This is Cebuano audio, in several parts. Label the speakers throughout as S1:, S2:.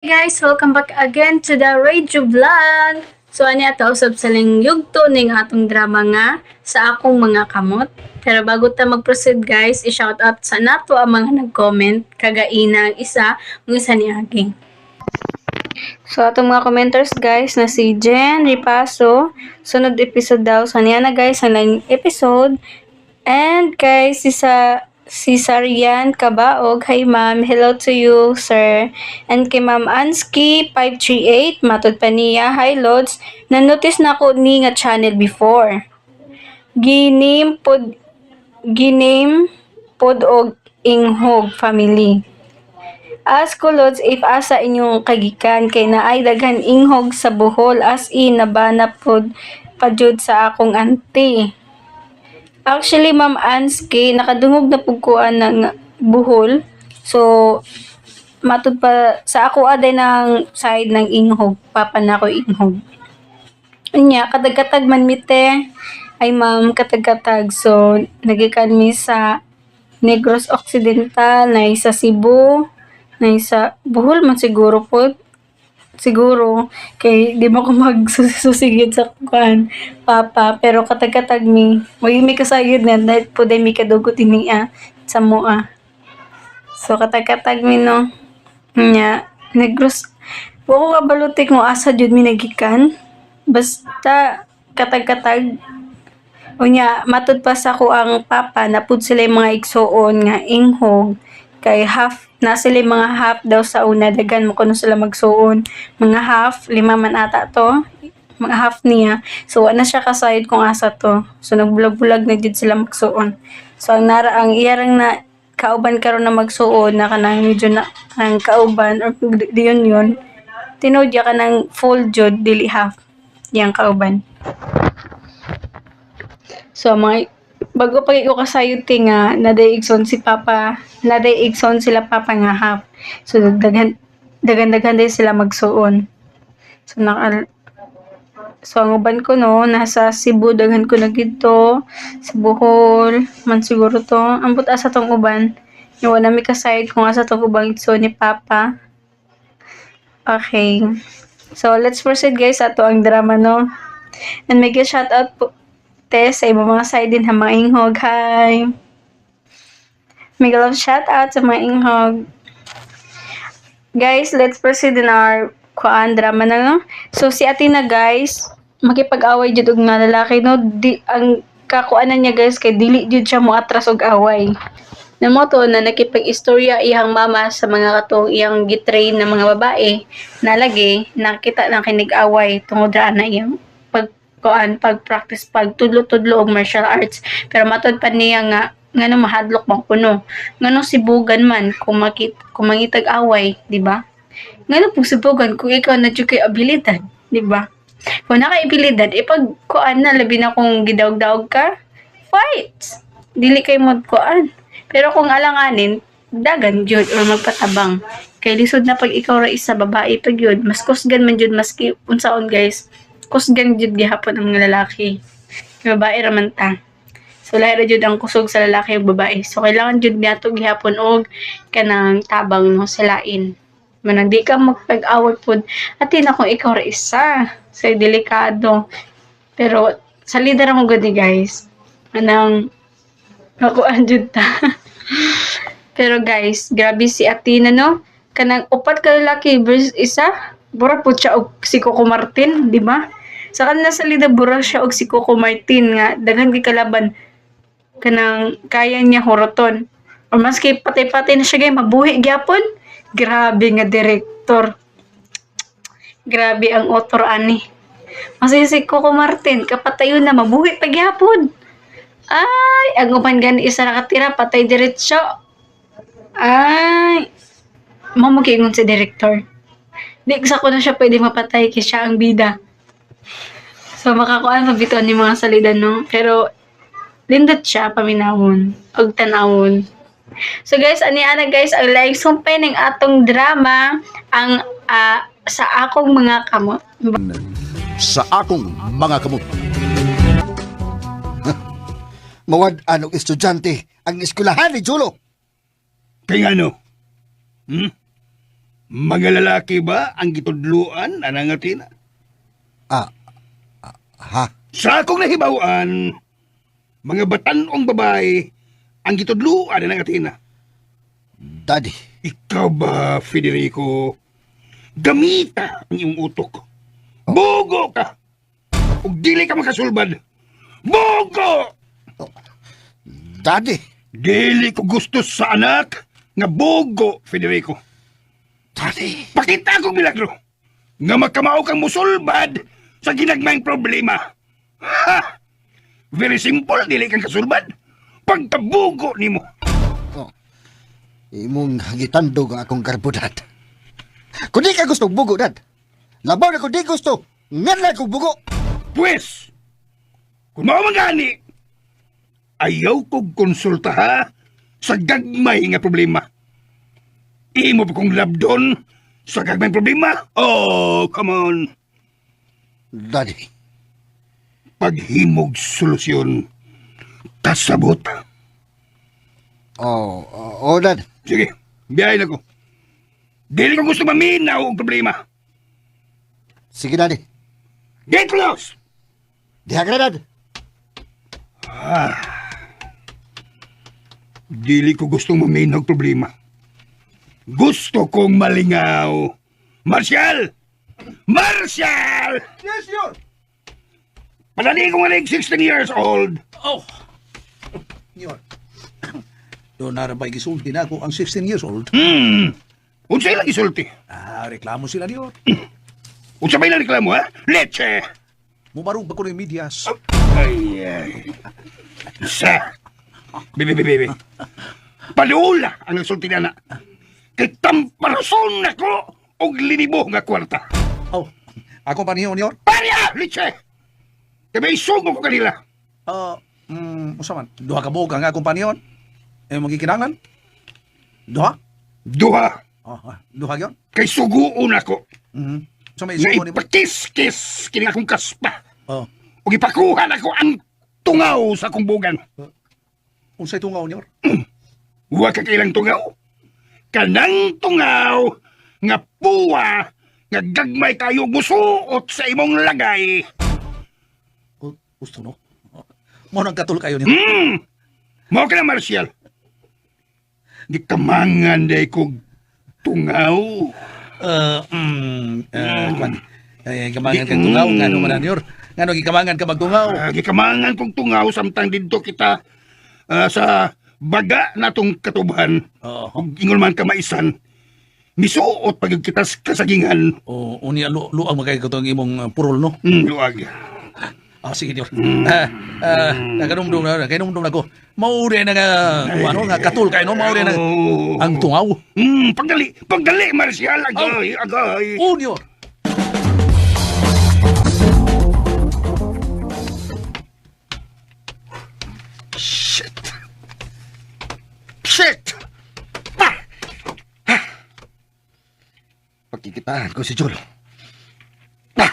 S1: Guys! Welcome back again to the Radio Vlog! So, ani ato usab sa ling yugto ning atong drama nga Sa Akong Mga Kamot. Pero bago ta mag-proceed, guys, i-shout out sa nato ang mga nag-comment kagaina ang isa, ang isa ni Aging. So, atong mga commenters, guys, na si Jen Ripaso, sunod episode daw. So, niya na, guys, ang laing episode. And guys, si Sarian Kabaog, hi ma'am, hello to you, sir. And kay Ma'am Ansky 538, matod pa niya, "Hi Lods, na-notice na ko ni nga channel before. Giname pod og Inghog family. Ask ko, Lods, if asa inyong kagikan kay naay daghan inghog sa Bohol, as in nabana pod pa jud sa akong auntie." Actually, Ma'am Anski, nakadungog na pud ko ng Bohol. So, matud pa sa ako aday ng side ng Inghog, papa na ako Inghog. Unya, katag-katag man mite. Ay ma'am, katag-katag. So, nagikan mi sa Negros Occidental, na sa Cebu, na sa Bohol man siguro po. Siguro, kay di mo ko magsusigid sa kuan, papa, pero katag-katag mi. Way mi kasayod na, dahil po dahil mi kadugot ini sa mua. So, katag-katag mi, no. Nya, Negros, wa ko kabalutik mo asa jud mi nagikan. Basta, katag-katag. Unya, matud pa sa ko ang papa, napud sila yung mga igsuon nga inghog, kay half, na sila yung mga half daw sa una, daghan mo kuno sila magsuon. Mga half, lima man ata to, mga half niya. So, wala na siya kasayod kung asa to. So, nagbulag-bulag na jud sila magsuon. So, ang nara, ang iyarang na kauban karon na magsuon na kanang medyo na ang kauban or diyon yun tinuod ya kanang full jud, dili half yang kauban. So mga bago pa ko kasayod ti nga naday igsoon si papa, naday igsoon sila papa nga half. So daghan daghan daghan din sila magsuon. So ang uban ko no nasa Cebu, daghan ko na gidto sa Bohol man siguro to. Ambot asa tong uban. Yung wala mi kasayod kung asa tong ubang igsoon ni papa. Okay. So let's proceed, guys, ato ang drama, no. And make a shout out po te sa ibang mga side din ha, mga inghog. Hi. Mega love shout out sa mga inghog. Guys, let's proceed in our kuan drama na, no. So si Athena, guys, makipag-away jud og nga lalaki, no. Di ang kakuanan niya, guys, kay dili jud siya moatras og away. Namo to na nakipag-istorya iyang mama sa mga katong iyang gitrain na mga babae na lagi nakita ng kinig-away tungod ra na iyang pag kuan pag practice, pag tudlo-tudlo og martial arts. Pero matod pa niya nga ngano mahadlok man kuno, ngano sibugan man kung makit kung mangitag away, di ba? Ngano pong sibugan kung ikaw na jud kay abilidad, di ba? Kung naka-abilidad, ipag kuan na, labi na kung gidawg-dawg ka, fight, dili kay mo kuan. Pero kung alanganin, dagan jud or magpatabang kay lisod na pag ikaw ra isa, babae pag yun, mas kusgan man jud. Maski unsaon, guys, kusgan jud gihapon ang mga lalaki. Kay babae ra man ta. So lahi ra jud ang kusog sa lalaki ug babae. So kailangan jud nato gihapon og kanang tabang, no, sa lain. Manang di ka magpag-away pod. Atin kung ikaw ra isa. So delikado. Pero sa leader mo gud ni, guys. Anang makuan jud ta. Pero guys, grabe si Athena, no. Kanang upat ka lalaki versus isa, bura po siya og si Coco Martin, di ba? Sa kanila sa lida, bura siya og si Coco Martin nga daghan kay kalaban, kanang kaya niya horoton. O maski patay-patay na siya, gay mabuhi gyapon. Grabe nga director. Grabe ang author ani. Masaya si Coco Martin, kapatayon na mabuhi pa gyapon. Ay, ang uban gani isa ra katira, patay diretso. Ay, mao mo giingon si director. Di sa ko na siya pwede mapatay kay siya ang bida. So makakuan pa bitaw ni mga salida, no. Pero lindot siya paminawon og tan-awon. So guys, ani ana, guys, ang like sumpay ning atong drama ang Sa Akong Mga Kamot.
S2: Sa Akong Mga Kamot.
S3: Mawad-an og estudyante ang eskwelahan ni Julo.
S4: Kay ano? Mga lalaki ba ang gitudluan anang Athena?
S3: Ah, ah, ha?
S4: Sa akong nahibaw-an, mga batanong babae ang gitudluan anang Athena.
S3: Daddy.
S4: Ikaw ba, Federico? Gamita ang iyong utok. Bugo ka! Ug dili ka makasulbad. Bugo!
S3: Daddy.
S4: Dili ko gusto sa anak nga bugo, Federico.
S3: Daddy.
S4: Pakita akong milagro nga makamao kang musulbad sa ginagmayng problema. Ha! Very simple, dili kang kasulbad. Pagkabugo nimo.
S3: Oh. Imong gitandog ang akong garbo, Dad. Kung di ka gusto bugo, Dad. Labaw na kung di gusto, nganla kong bugo.
S4: Pwes, kung mao man gani, ayaw kong konsulta ha sa gagmay nga problema. Imo pa kong labdon sa gagmay problema. Oh, come on.
S3: Daddy.
S4: Paghimog solusyon, kasabot.
S3: Oh, oh, oh, Dad.
S4: Sige, biyahe na ko. Dili ko gusto maminaw og problema.
S3: Sige, Daddy.
S4: Get lost!
S3: Diha ka na, Dad.
S4: Dili ko gusto maminaw og problema. Gusto kong malingaw. Marshal! Marshal!
S5: Yes, senyor.
S4: Padali ko nga 16 years old.
S5: Oh. Senyor. Doon na ba gisulti na ako ang 16 years old?
S4: Unsay lang isulti?
S5: Ah, reklamo sila niyo.
S4: Unsa may lang reklamo, ha? Leche!
S5: Mubarog ba ko ng medyas?
S4: Ay, ay. Sa. Bebe, bebe, bebe. Paluula ang nagsulti na na. Kay tamparason nako og linibo nga kwarta.
S5: Oh, ako pa niyo, senyor?
S4: Parya! Leche! Kay may sugo ko kanila.
S5: Ah, usa man. Duha ka buok ang akong paniyon. Eh, magikinanglan? Duha?
S4: Duha.
S5: Oh, duha gyud.
S4: Kay suguon ako.
S5: Mhm. So may
S4: Nga
S5: sugo nimo.
S4: ipakiskis kini akong kaspa.
S5: Oh,
S4: Ug ipakuha nako ang tungaw sa akong bugan.
S5: unsay tungaw niyo?
S4: Wa ka kailang tungaw. Kanang tungaw nga puwa nga gagmay kayo musuot sa imong lagay.
S5: Oh, gusto no. Mo nang katul kayo niyo.
S4: Mao ka na, Marcial. Di kamangan day kog tungaw.
S5: Kwan. Eh, kamangan kag tungaw ngano man niyo? Ngano gikamangan ka magtungaw?
S4: Ah, gikamangan kog tungaw samtang didto kita sa baga natong katuban.
S5: Oo.
S4: Ug ingon man ka maisan. Misuot pag kita sa kasagingan.
S5: Oh, unya luang makay ko tong imong purol no.
S4: Luag.
S5: Ah, sige niyo. Ah, ah, nakanumdum na, nakanumdum na ko. Mauri na nga, ano nga katul kayo no, mauri na
S4: Oh.
S5: ang tungaw.
S4: Pagdali, pagdali, Marcial. Agay, agay.
S5: Oh, niyo.
S4: Shit! Shit! Ah! Ah!
S3: Pagkikitaan ko si Jolo.
S4: Ah!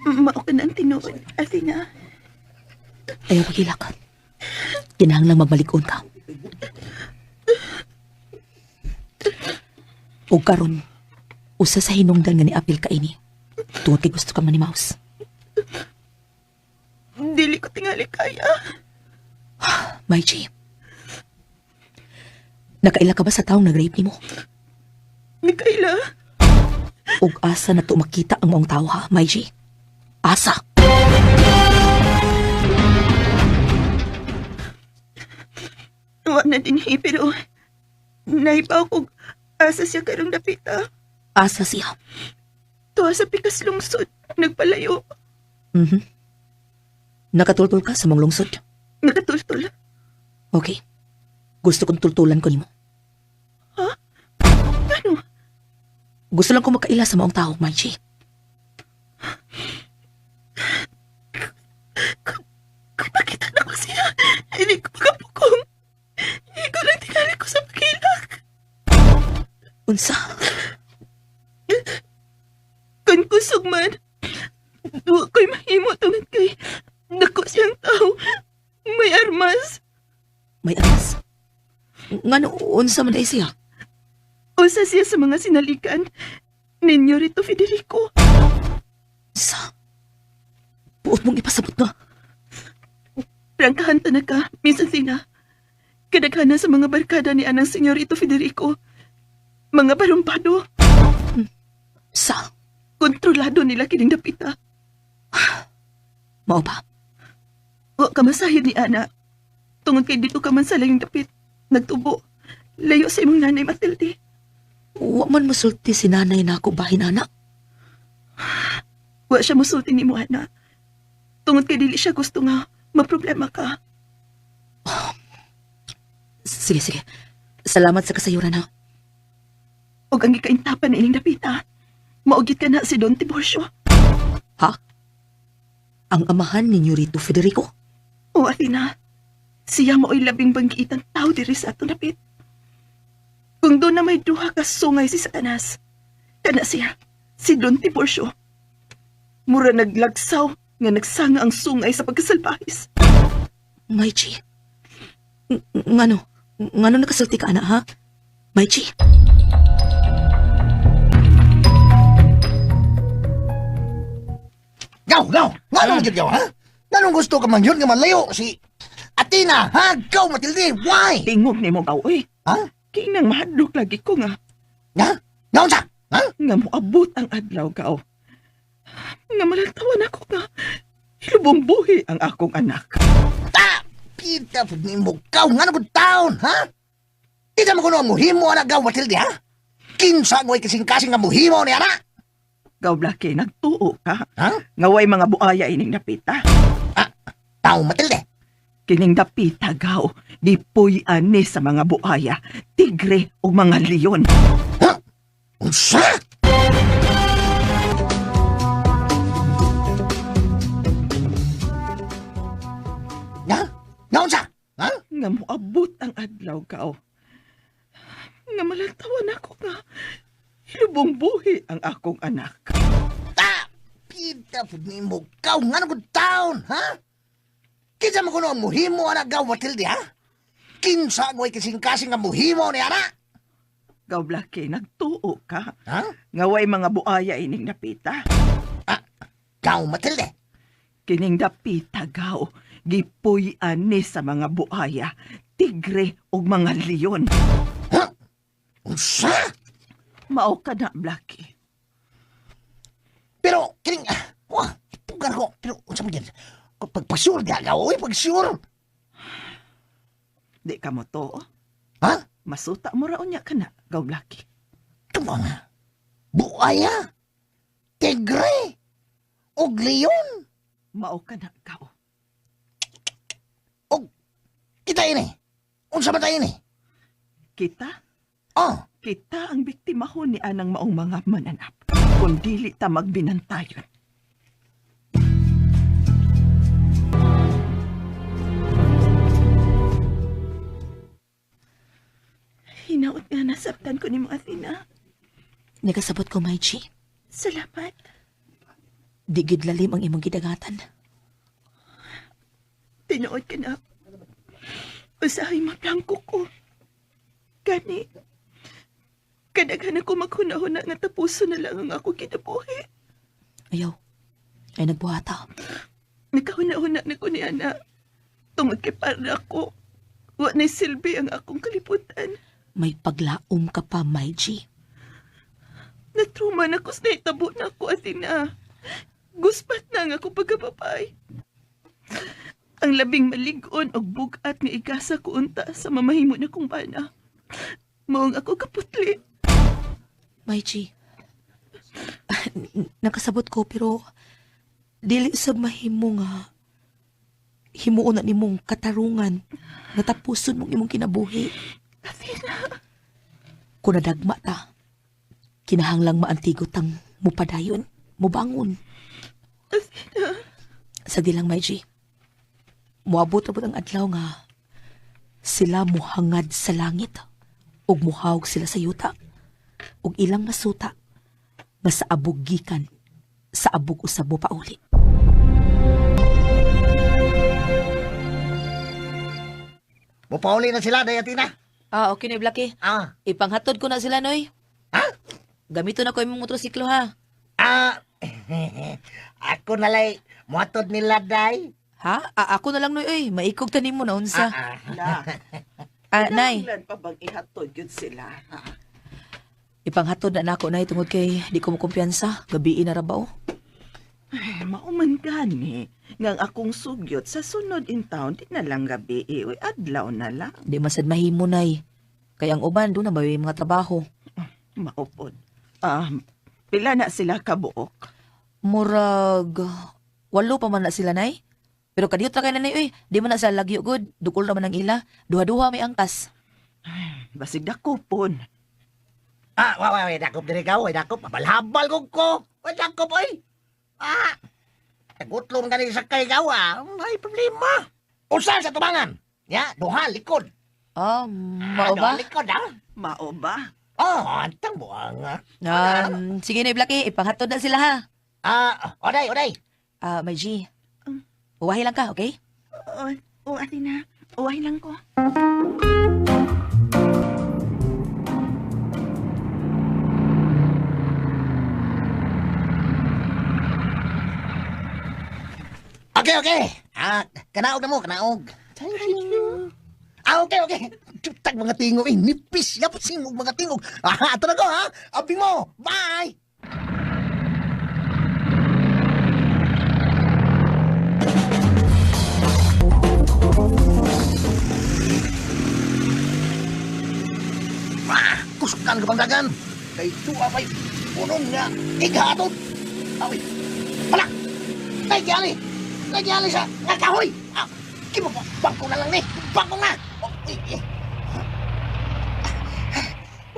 S6: Mao ka na ang tinuod, Athena.
S7: Ayaw pagilak. Kinahanglang magmalikon ka. O karon, usa sa hinungdan nga niapil ka ini. Tungod kay gusto ka man ni Mouse.
S6: Dili ko tingali kaya.
S7: Maichi, nakaila ka ba sa taong nag-rape nimo?
S6: Nikaila.
S7: Og asa na to makita ang maong tao ha, Maichi? Asa?
S6: Wa na din eh, pero naiba ako asa siya karong dapita.
S7: Asa siya.
S6: Tuwa sa pikas lungsod, nagpalayo,
S7: Mhm. Nakatultul ka sa mong lungsod.
S6: nakatultol.
S7: Okay. Gusto kong tultulan ko nimo.
S6: Ano?
S7: Gusto lang ko makaila sa maong tao, Maichi.
S6: Kung makita na ko siya, hindi ko makapukong. Hindi ko lang tingali ko sa pagilak.
S7: Unsa?
S6: Kusog man. Wa ko'y mahimo tungod kay dako siyang tao. May armas.
S7: May armas. Ngano unsa man diay siya?
S6: Usa siya sa mga sinalikan ninyo rito, Federico.
S7: Sa Buot mong ipasabot nga.
S6: Prangkahan ta na ka, Miss Athena. Kadaghanan sa mga barkada ni anang senyorito Federico. Mga barumbado,
S7: Sa
S6: kontrolado nila kining dapita.
S7: Mao ba?
S6: Wa ka masahid ni Ana. Tungod kay dito ka man sa layong dapit. Nagtubo. Layo sa imong nanay Matilde.
S7: Wa man musulti si nanay nako bahin ana.
S6: Wa siya musulti nimo Ana. Tungod kay dili siya gusto nga maproblema ka.
S7: Sige, sige. Salamat sa kasayuran ha.
S6: Og ang gikaintapan na ining dapita. Maugit ka na si Don Tiburcio.
S7: Ha? Ang amahan ninyo rito, Federico?
S6: O Athena, siya mao'y labing banggiitang tao diri sa atong dapit. Kung doon na may duha ka sungay si Satanas, kana siya, si Don Tiburcio. Mura naglagsaw nga nagsanga ang sungay sa pagkasalpahis.
S7: Maichi. Ngano? Ngano nakasulti ka, ana, ha? Maichi?
S3: Gaw, gaw! Nga nung gaw, ha? Nga nung gusto ka man yun nga malayo si Athena, ha? Gaw, Matilde, why?
S6: Tingog ni mo gaw, oy.
S3: Ha?
S6: Kinang mahadlok lagi ko nga,
S3: Nga? Nga unsa? Ha?
S6: nga moabot ang adlaw gaw. Nga malantawan ako nga, hilubong buhi ang akong anak.
S3: Ta! Pita pud nimo gaw, nga nung taon, ha? Di mo kuno muhimo ana gaw, Matilde, ha? Kinsa ngoy kasing-kasing nga muhimo ni ana?
S6: Gaw, Blackie, nagtuo ka.
S3: Ha?
S6: Nga way mga buaya ining napita.
S3: Ah, tao Matilde.
S6: Kining dapita gaw, di ani sa mga buaya, tigre o mga leon.
S3: Ha? Unsa? Nga? Nga unsa? Ha?
S6: Nga moabot ang adlaw gaw. Nga malantawan ako nga, hilubong buhi ang akong anak.
S3: Ta! Pita pud nimo gaw nga nung taon, ha? Kinsa man kuno ang muhimo ana gaw Matilde, ha? Kinsa ngoy kasing-kasing nga muhimo ni ana?
S6: Gaw, Blackie, nagtuo ka.
S3: Ha?
S6: Nga way mga buaya ining dapita.
S3: Ah, gaw Matilde.
S6: Kining dapita gaw, gipuy ani sa mga buaya, tigre o mga leon.
S3: Ha? Unsa?
S6: Mao ka na, Blackie.
S3: Pero kining ah, wah, pugar ko. Pero unsa man gyud? Pag pag-sure di agaw, oy, pag-sure.
S6: Di ka mo to.
S3: Ha?
S6: Masuta mo ra unya ka na, gaw, Blackie.
S3: Tuma nga. Buaya. Tigre. Og leon.
S6: Mao ka na, gaw.
S3: Og kita ini. Unsa man ta ini?
S6: Kita,
S3: Oh,
S6: kita ang biktima ho ni anang maong mga mananap. Kung dili ta magbinantayon. Hinaot nga nasabtan ko ni mo, Athena.
S7: Nakasabot ko, Maichi.
S6: Salamat.
S7: Di gid lalim ang imong gidagatan.
S6: Tinuod ka na. Usahay maplangko ko. Gani. Kadaghan ako maghuna-huna nga tapuso na lang ang ako kinabuhi.
S7: Ayaw. Ay nagbuhata.
S6: Nakahuna-huna na ko ni Ana. Tungod kay para ako. Wa na silbi ang akong kalibutan.
S7: May paglaom ka pa, Maichi.
S6: Natruma na ko sa naitabo na ako, Athena. Guspat na ang ako pagkababay. Ang labing malig-on og bugat nga igasa ko unta sa mamahimo na kong bana. Maong ako kaputli.
S7: Maichi. Nakasabot ko pero dili sa mahimo nga himuon na nimong katarungan nga tapuson mong imong kinabuhi.
S6: Athena,
S7: Kung nadagma ta, kinahanglang maantigo tang mupadayon, mubangon.
S6: Athena.
S7: Sa dilang Maichi, moabot-abot ang adlaw nga sila muhangad sa langit ug muhawg sila sa yuta ug ilang masuta nga sa abog gikan Sa abog usab mo pauli.
S3: Mupauli na sila, day Atina.
S7: Ah, okay na, Blackie.
S3: Ah,
S7: Ipanghatod ko na sila, Noy.
S3: Ha?
S7: Gamito na ko imong motorsiklo, ha?
S3: ah, ako nalay, muatod nila, day.
S7: Ha? Ah, ako na lang, Noy. Uy, maikog tanim mo na unsa.
S3: Ah,
S6: La,
S7: Ah, Nay,
S6: kinahanglan pa bang ihatod yun sila, ha?
S7: ipanghatod na nako, Nay, tungod kay di ko mo kumpiyansa. Gabiin na ra ba, oh?
S6: Ay, mauman gani. Ngang akong sugyot sa sunod in town, di na lang gabi, eh. Uy, adlaw na lang.
S7: Di masad mahimo, Nay. Kay ang uban, doon na ba yung mga trabaho?
S6: Maupod. Ah, pila na sila kabuok.
S7: Murag, walo pa man na sila, Nay. Pero kadiyot ra kay nanay, uy. Di man na sila lagyo, good. Dukol ra man ang ila. Duha-duha may angkas.
S6: Basig dakopon.
S3: Ah, wa, wa, wa, dakop diri ka, way dakop. Mabalhabal ko ko. Way dakop, oy. Ah, tagutlong ka ni sakay ka, ah. Ay, problema. Usa sa tubangan. Ya, duha, likod.
S7: Ah,
S3: Ah,
S7: mao
S3: duha,
S7: ba?
S3: likod, ah.
S6: Mao ba?
S3: Oh, antang buang, ah.
S7: Sige na, Blackie. Ipanghatod na sila, ha?
S3: Ah, oday, oday.
S7: Ah, may G. Uwahi lang ka, okay?
S6: Oo, oh, Atina. Uwahin lang ko.
S3: Okay, okay. Ah, kanaog na mo, kanaog. Thank you. Ah, okay, okay. Tag mga tingog, eh. Nipis, yapot singog mga tingog. Ah, ato na ko, ha? Abing mo. Bye! Ah, kusukan ka pang dagan. Kay tuwa pa'y punong nga ighatod. Awi, pala! Nagyali! Nagyali sa nga kahoy! Ah, kimo pa, bangko na lang ni! Bangko na! Oh, eh, eh.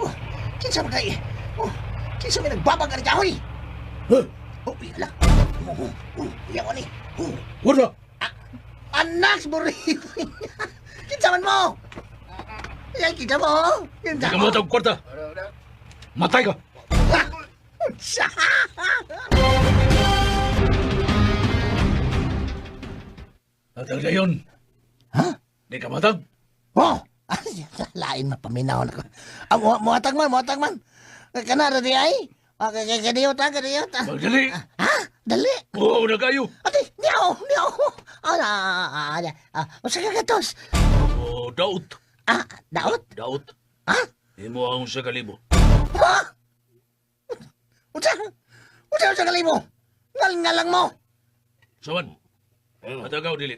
S3: Oh, kinsa man kay? Oh, kinsa may nagbabag ani kahoy?
S4: Huh?
S3: Oh, ala. Oh, oh, oh, iyaw ani. Oh,
S4: Wala.
S3: ah, anak buri. Kinsa man mo? Yan kita mo. Kinsa
S5: Di ka mo kwarta. Matay ka.
S3: Ah, unsa?
S5: Atag na yun.
S3: Ha?
S5: Di ka matag.
S3: Oh! Ay, lain mapaminaw na ko. Ah, muatag man, muatag man. Kana ra di ay. Ah, Kadiyot ah, kadiyot ah.
S5: Magdali.
S3: Ha? Dali.
S5: Oo na kayo.
S3: Ate, niyaw, niyaw. Ah, ah, ah, ah, ah, usa ka gatos.
S5: Oh, daot.
S3: Ah, daot?
S5: Daot.
S3: Ha?
S5: Imo ang sa kalibo.
S3: Ha? Unsa? Unsa usa ka libo? Ngal ngalang mo.
S5: Sawan. Atagaw dili.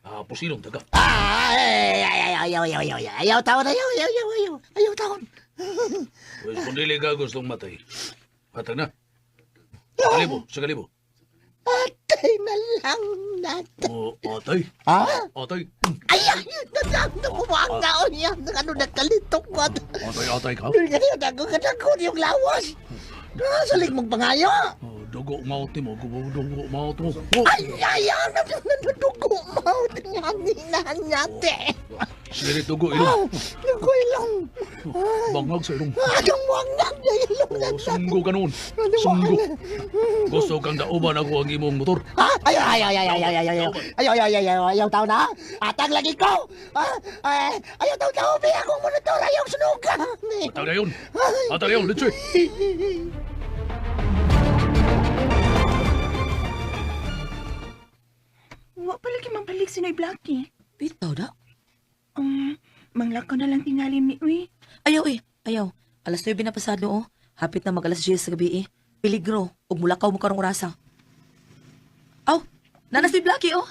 S5: Ah, pusilong taga.
S3: Ah, ay, ay, ay, ayaw, ayaw, ayaw, ayaw, ayaw, taon, ayaw, ayaw, ayaw, ayaw, ayaw, taon.
S5: Pues kung dili ka gustong matay. Atag na. Kalibo, sa kalibo.
S3: Atay na lang natin.
S5: Oh, atay.
S3: Ha?
S5: Atay.
S3: Ay, ay, nabuwang na o niya. Ano, nakalitok ko.
S5: Atay, atay ka.
S3: Ako, yung lawas. Ah, salig mong pangayo.
S5: Oh, dugo maot mo, dugo maot mo. Oh,
S3: Ay, ay, ay, nadudugo mo. Tingnan natin.
S5: sirit dugo ilong.
S3: Oh, dugo ilong.
S5: Bangag sa ilong.
S3: Anong wang na ilong na.
S5: Oh, sunggo ka noon. Sunggo. Gusto kang dauban ako ang imong motor.
S3: Ha? Ay, ay, ay, ay, ay, ay, ay, ay, ay, ay, ay, ay, ay, ayaw tao na. Atag lagi ko. Ah, ay, ayaw tao tao, may akong monitor, ayaw sunugan.
S5: Atag na yun. Atag na yun, litsoy.
S6: Wa pa lagi mabalik si Noy Blackie.
S7: Bitaw na.
S6: Manglakaw na lang tingali mi, uy.
S7: Ayaw eh, ayaw. Alas 9 na pasado oh. Hapit na mag alas 10 sa gabi eh. Peligro, ug mulakaw mo karong orasa. Aw, nanas ni Blackie oh.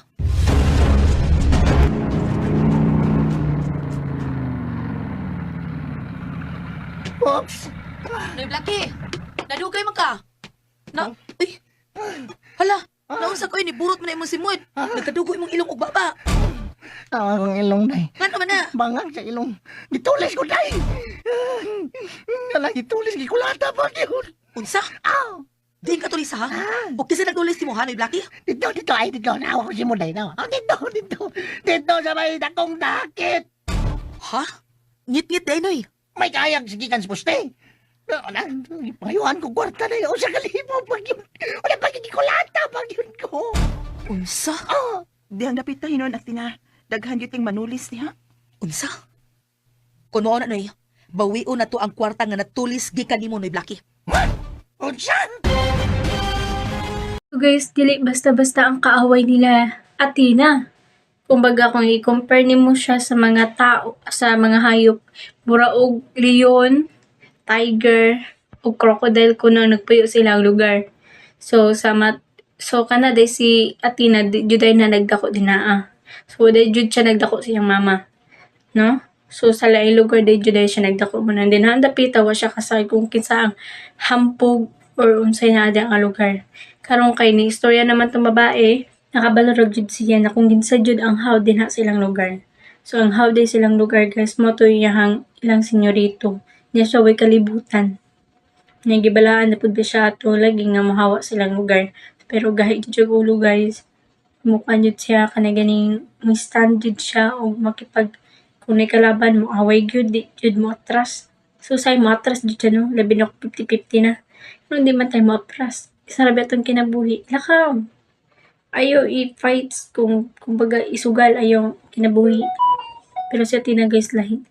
S3: Oops.
S7: Noy Blackie, nadugay man ka. Na, uy. Hala, naunsa ko eh, niburot man na imong simod. Nagkadugo imong ilong ug baba.
S3: Tawa kong ilong day.
S7: Ngano man na?
S3: Bangag sa ilong. Gitulis ko day. Nala gitulis gikulata pa yun.
S7: Unsa?
S3: Aw.
S7: Diin ka tulis ha? Ug kinsa nagtulis nimo ha, Noy Blackie?
S3: Dito, dito, ay, dito. Nawa ko si Munday, nawa. Oh, dito, dito. Dito sa may dakong dakit.
S7: Ha? Ngit-ngit day, Noy.
S3: May kayang sigikan sa poste. Wala, pangayuhan ko kwarta na yun. Sa kalibo pag yun. Wala pag gikulata pag yun ko.
S7: Unsa?
S3: Ah,
S6: Dihang dapita hinon at tina. Daghan gyud ting manulis niya.
S7: Unsa? Kun mao na, Noy, bawion na to ang kwarta nga natulis gikan nimo, Noy Blackie.
S3: Unsa?
S1: So guys, dili basta-basta ang kaaway nila Athena. Kumbaga kung i-compare nimo siya sa mga tao, sa mga hayop, mura og leon, tiger, ug crocodile kuno nagpuyo sila ang lugar. So sa mat so kana day si Athena di jud ay na nagdako dinaa. So day jud siya nagdako sa iyang mama. No? So sa laing lugar day jud ay siya nagdako mo nang dinha ang dapita wa siya kasakit kung kinsa ang hampog or unsay naa diha nga lugar. Karon kay ni istorya naman tong babae, nakabalo ra jud siya na kung kinsa jud ang how dinha sa ilang lugar. So ang how day silang lugar guys, mo to iyahang ilang senyorito. Niya siya way kalibutan. Niya gibalaan na pud ba siya ato lagi nga mohawa silang lugar. Pero gahi jud siya ulo guys. Mukha jud siya kana ganing mo stand jud siya og makipag kung may kalaban mo away gyud, di jud mo atras. So say mo atras jud siya no, labi na kung 50-50 na. Kung di man tayo mo atras, isa ra ba itong kinabuhi? Lakaw. Ayaw i-fights kung kumbaga isugal ayaw kinabuhi. Pero siya tina guys lahi.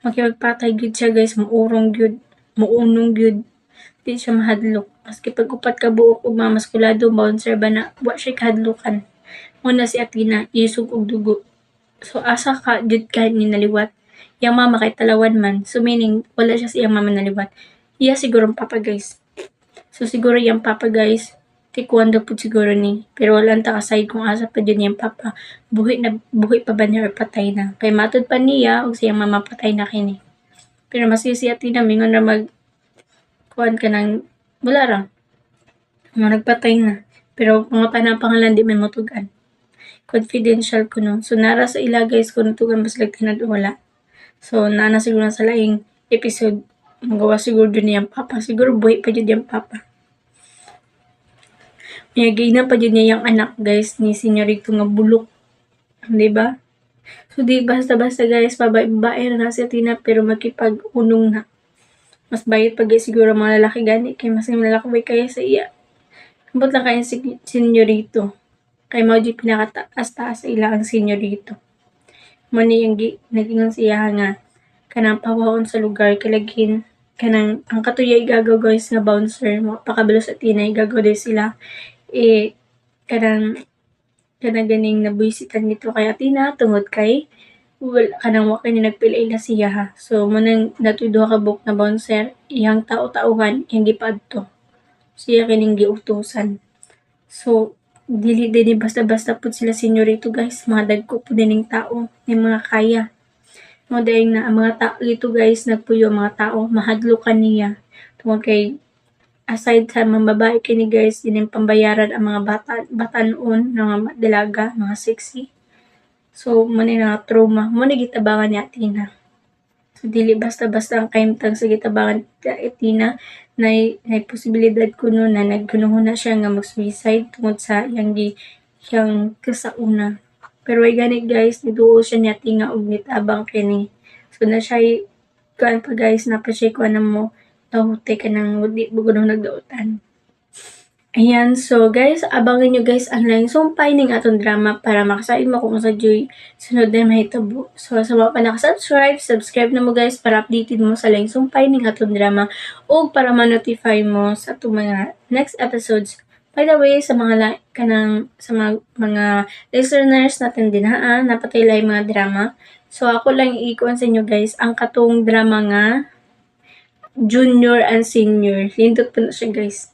S1: Makipagpatay gyud siya guys, muurong gyud, muunong gyud. Di siya mahadlok. Maski pag upat ka buok og mga maskulado, bouncer ba na, wa siya kahadlokan. Muna si Athena, isog og dugo. So asa ka jud kahit ni naliwat. Yang mama kay talawan man. So meaning wala siya sa iyang mama naliwat. Iya siguro ang papa guys. So siguro yung papa guys, taekwondo pud siguro ni. Pero wala ta kasayod kung asa pa jud niyang papa. Buhi na buhi pa ba niya or patay na. Kay matud pa niya og siyang mama patay na kini. Pero maski si Athena mingon ra mag kuan ka nang wala ra. Mga nagpatay na. Pero mga ang pangalan di man motugan. Confidential ko no. So nara sa ila guys kung tugan mas tinad wala. So naa na siguro sa laing episode magawa siguro jud niyang papa. Siguro buhi pa jud niyang papa. May giingnan pa jud niya yung anak guys ni senyorito nga bulok. Di ba? So di basta-basta guys, babae ra na si Athena pero makipag-unong na. Mas bayot pa guys siguro mga lalaki gani kay mas lalaki way kaya sa iya. Ambot lang kaya si senyorito. Kay mao jud pinakataas-taas sa ila ang senyorito. Mo ni yung nag-ingon siya nga kanang pawaon sa lugar kalaghin kanang ang katuya igagaw guys nga bouncer mo pakabalo sa Athena igagaw day sila eh kanang kanang ganing nabuisitan nito kay Athena tungod kay wala kanang wa kay nagpila-ila siya ha. So mo nang natoy duha ka buok na bouncer iyang tao-tauhan iyang gipaadto. Siya kining giutusan. So dili din ni basta-basta pud sila senyorito guys, mga dagko pud dining tao, may mga kaya. Mo dayong na ang mga tao dito guys, nagpuyo ang mga tao, mahadlokan niya. Tungod kay aside sa mga babae kini guys, dining pambayaran ang mga bata batan-on, mga dalaga, mga sexy. So mo ni nga trauma, mo ni gitabangan ni Athena. So dili basta-basta ang kahimtang sa gitabangan ni Athena, nay posibilidad kuno na naghunuhuna siya nga mag-suicide tungod sa iyang gi iyang kasauna. Pero ay gani guys, niduol siya ni Athena og nitabang kini. So na siya kuan pa guys, na pa siya kuan na mo dahutay kanang di bugo nagdaotan. Ayan, so guys, abangan nyo guys ang laing sumpay ning atong drama para makasaid mo kung sa joy sunod na mahitabo. So sa mga pa nakasubscribe, subscribe na mo guys para updated mo sa laing sumpay ning atong drama o para ma-notify mo sa atong mga next episodes. By the way, sa mga kanang sa mga listeners natin din ha, napatay lang mga drama. So ako lang i-kuan sa inyo guys ang katong drama nga Junior and Senior. Nindot po na siya guys.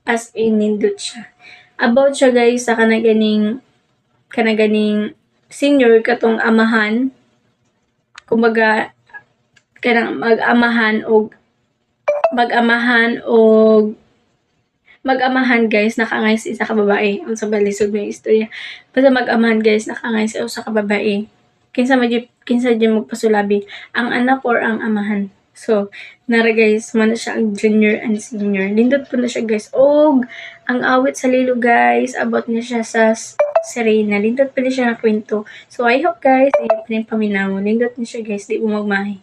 S1: As in, nindot siya. About siya guys sa kanaganing senior katong amahan. Kumbaga kanang mag-amahan og mag-amahan guys nakaangay sa isa ka babae. Unsa ba lisod na istorya. Basta mag-amahan guys nakaangay sa usa ka babae. Kinsa man jud kinsa jud magpasulabi, ang anak or ang amahan. So, nara guys, mo na siya ang Junior and Senior. Nindot po na siya guys. Og ang Awit sa Lilo guys, about niya siya sa Serena. Nindot pa ni siya nga kwento. So, I hope guys, inyo pa rin paminaw. Nindot ni siya guys, di mo magmahi.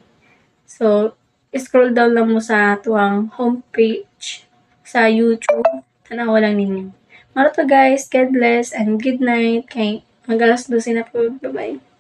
S1: So, Scroll down lang mo sa atuang homepage sa YouTube. Tanawa lang ninyo. Mao ra to, guys. God bless and good night. Kay mag alas 12 na po. Bye-bye.